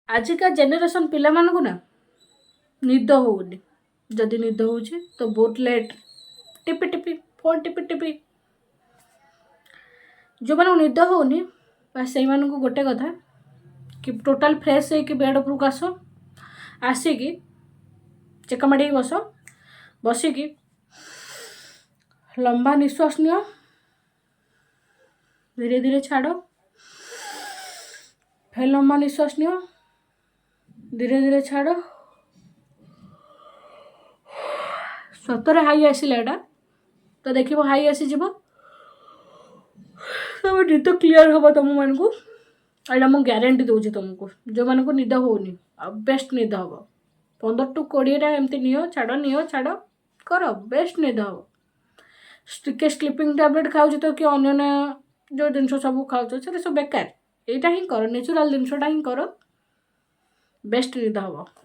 ଆଜିକା ଜେନେରେସନ୍ ପିଲାମାନଙ୍କୁ ନା ନିଦ ହେଉନି। ଯଦି ନିଦ ହେଉଛି ତ ବହୁତ ଲେଟ୍, ଟିପି ଟିପି ଫୋନ୍ ଟିପି ଟିପି। ଯେଉଁମାନଙ୍କୁ ନିଦ ହେଉନି ବା ସେଇମାନଙ୍କୁ ଗୋଟେ କଥା କି ଟୋଟାଲ୍ ଫ୍ରେଶ୍ ହେଇକି ବେଡ଼୍ ଉପରକୁ ଆସ, ଆସିକି ଚେକ ମାଡ଼ିକି ବସ, ବସିକି ଲମ୍ବା ନିଶ୍ୱାସ ନିଅ, ଧୀରେ ଧୀରେ ଛାଡ଼, ଫେର ଲମ୍ବା ନିଶ୍ୱାସ ନିଅ, ଧୀରେ ଧୀରେ ଛାଡ଼। ସତରେ ହାଇ ଆସିଲା ଏଇଟା ତ ଦେଖିବ, ହାଇ ଆସିଯିବ, ତମ ନିଦ କ୍ଲିଅର୍ ହେବ ତୁମମାନଙ୍କୁ। ଏଇଟା ମୁଁ ଗ୍ୟାରେଣ୍ଟି ଦେଉଛି ତୁମକୁ, ଯେଉଁମାନଙ୍କୁ ନିଦ ହେଉନି ଆଉ ବେଷ୍ଟ ନିଦ ହେବ। 15 ଟୁ 20ଟା ଏମିତି ନିଅ ଛାଡ଼, ନିଅ ଛାଡ଼ କର, ବେଷ୍ଟ ନିଦ ହେବ। ଟିକେ ସ୍ଲିପିଂ ଟ୍ୟାବଲେଟ୍ ଖାଉଛ ତ କି ଅନ୍ୟାନ୍ୟ ଯେଉଁ ଜିନିଷ ସବୁ ଖାଉଛ, ସେଟା ସବୁ ବେକାର। ଏଇଟା ହିଁ କର, ନ୍ୟାଚୁରାଲ୍ ଜିନିଷଟା ହିଁ କର, ବେଷ୍ଟ ନିଦ ହେବ।